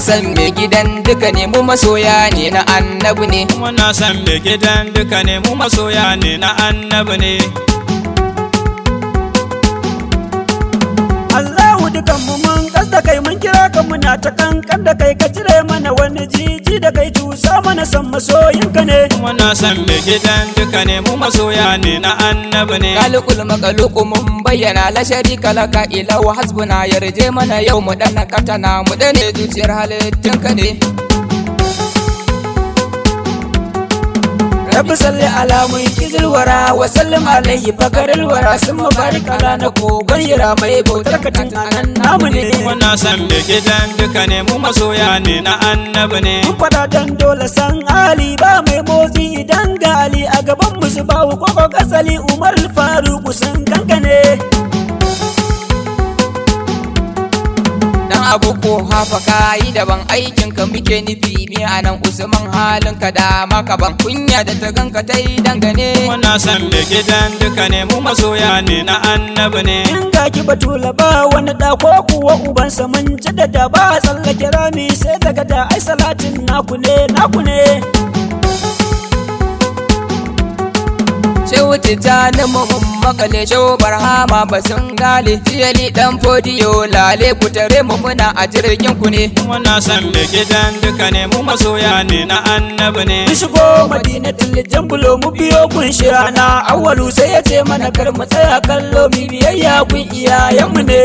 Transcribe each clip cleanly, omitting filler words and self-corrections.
San mai gidan duka ne, mu masoya ne na annabi ne. Muna san mai gidan duka ne, mu masoya ne na annabi ne. Allahu dukanmu mun kasta kai, mun kira ka, muna ta kankan da kai, ka cire mana wani jiji da kai, cusa mana san masoyinka ne. Muna san mai gidan duka ne, mu masoya ne na annabi ne. Kalikul makaluku mun bayyana, la sharika laka ilahu hasbuna, yarje mana yau mu dana katana mu dane zuciyar halittunka ne. Rabbi salli ala mun kizil wara wa sallim alaihi fakaril wara sun mubarak ala na kogon yira mai bautar katin anan namu ne. Muna san mai gidan duka ne, mu masoya ne na annabi ne. Mun fada dan dole san Ali ba mai motsi idan ga Ali a gaban mu su bawu koko kasali Umar Faruku sun kankane. Dan abu ko hafa kayi daban, aikin ka muke nufi mi anan Usman, halin ka da maka ban kunya da ta ganka ta yi dangane. Muna san mai gidan duka ne, mu masoya ne na annabi ne. In ga ki batula ba wani da ko kuwa ubansa, mun jaddada ba a tsallake rami sai daga da ai salatin naku ne, naku ne. Shehu Tijjani mu mun makale, Shehu Barhama ba sun gale, Jiyali dan fodiyo lale ku tare mu, muna a jirgin ku ne. Muna san mai gidan duka ne, mu masoya ne na annabi ne. Mun shigo madinatul jambulo, mu biyo kun shirana awwalu, sai ya ce mana kar mu tsaya kallo, mu biyayya kun iyayenmu ne.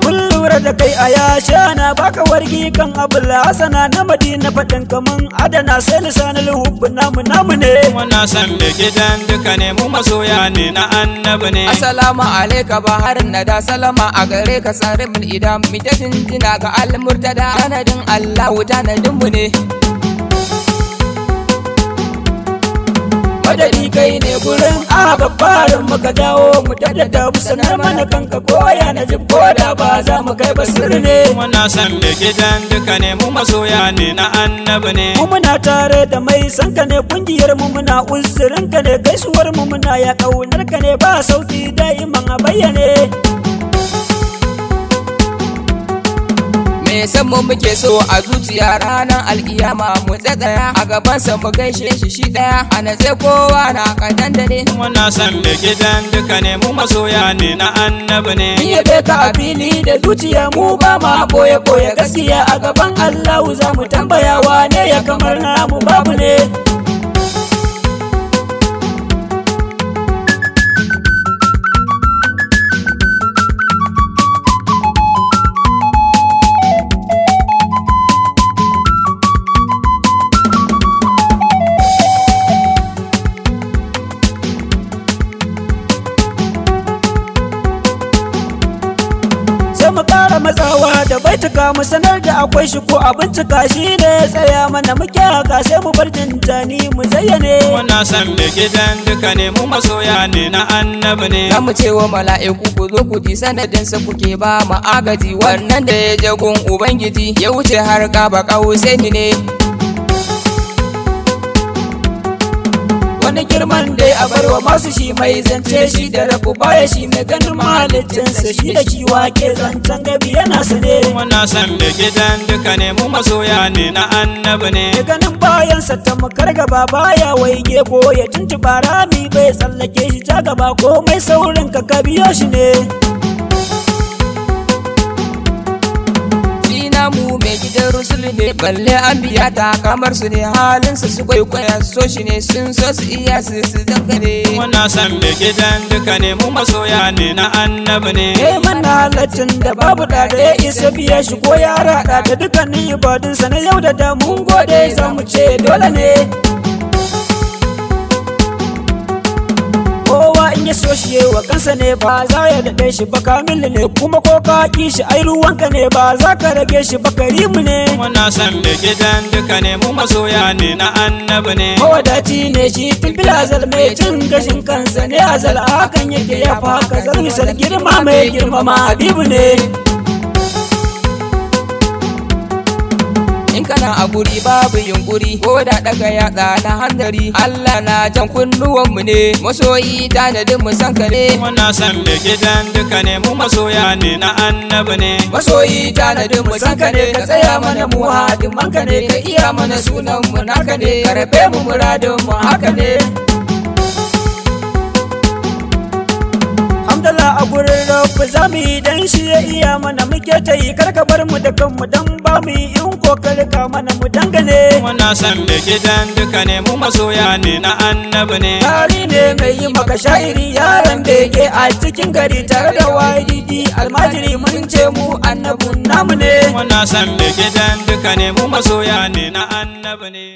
Mun lura da kai a yashana baka wargi kan abul hasana na madina, faɗin kamun adana sai lisanul hubbu namu, namu ne. Muna san mai gidan duka ne, mu masoya ne na annabi ne. Assalamu alaika baharin nada, salama a gare ka sarimul idan mi ta jinjina ga almurtada, tanadin Allahu tanadin mu ne. Madadi kai ne gurin a babbarin muka dawo mu daddada mu sanar mana kanka koya na jib ko da ba za mu kai ba sirri ne. Muna san mai gidan duka ne, mu masoya ne na annabi ne. Mu muna tare da mai sanka ne, kungiyar mu muna uzurin ka ne, gaisuwar mu muna ya kaunar ka ne, ba sauti da'iman a bayyane. Me san mu muke so a zuciya, ranar alkiyama mu tsaya a gabansa mu gaishe shi shi daya a natse, kowa na kadan da ne. Muna san mai gidan duka ne, mu masoya ne na annabi ne. Mun yabe ka a fili da zuciya, mu ba ma boye boye gaskiya, a gaban Allahu za mu tambaya wane ya kamar namu babu ne. Sai mu ƙara matsawa da baituka, mu sanar da akwai shi ko a bincika, shi ne ya tsaya mana muke haka, sai mu bar jintani mu zayyane. Muna san mai gidan duka ne, mu masoya ne na annabi ne. Za mu ce wa mala'iku ku zo ku ji sanadinsa kuke ba mu agaji, wannan da ya je gun Ubangiji ya wuce har kaba ƙausaini ne. Wani girman dai a barwa masu shi, mai zance shi da rabu baya shi, mai ganin mahalicinsa shi da shi wake zancen gabi yana sane. Muna san mai gidan duka ne, mu masoya ne na annabi ne. Mai ganin bayansa tamkar gaba baya waige ko ya tuntuɓa rami bai tsallake shi, ja gaba ko mai saurin ka ka biyo shi ne. Shi namu mai gidan rusul ne, balle an biya ta kamar su ne, halinsa su kwaikwaya so shi ne, sun so su iya su su dangane. Muna san mai gidan duka ne, mu masoya ne na annabi ne. Ya mana halaccin da babu da da ya isa biya shi ko ya rada da dukkanin ibadunsa na yau da da, mun gode za mu ce dole ne. Kowa in ya so shi wa kansa ne, ba za ya daɗe shi ba, kamilu ne, kuma ko ka ƙi shi ai ruwanka ne, ba za ka rage shi ba, karimu ne. Muna san mai gidan duka ne, mu masoya ne na annabi ne. Mawadaci ne shi tun filazal, mai cin gashin kansa ne azal, hakan yake ya fa haka zalmisal girma mai girmama habibu ne. In kana a guri babu yunkuri, ko da daga yatsa na hanzari. Allah na jan kunnuwan mu ne, masoyi tanadin mu san ka ne. Muna san mai gidan duka ne, mu masoya ne na annabi ne. Masoyi tanadin mu san ka ne, ka tsaya mana mu hadiman ka ne, ka iya mana sunan mu naka ne, ka rabe mu muradin mu haka ne. Hamdala a gurin Rabbu za mu yi, dan shi ya iya mana muke ta yi. Karka bar mu da kanmu dan ba mu yi, in kokari ka mana mu dangane. Muna san mai gidan duka ne, mu masoya ne na annabi ne. Tari ne mai yi maka sha'iri, yaran bege a cikin gari tare da YDD almajiri, mun ce mu annabun namu ne. Muna san mai gidan duka ne, mu masoya ne na annabi ne.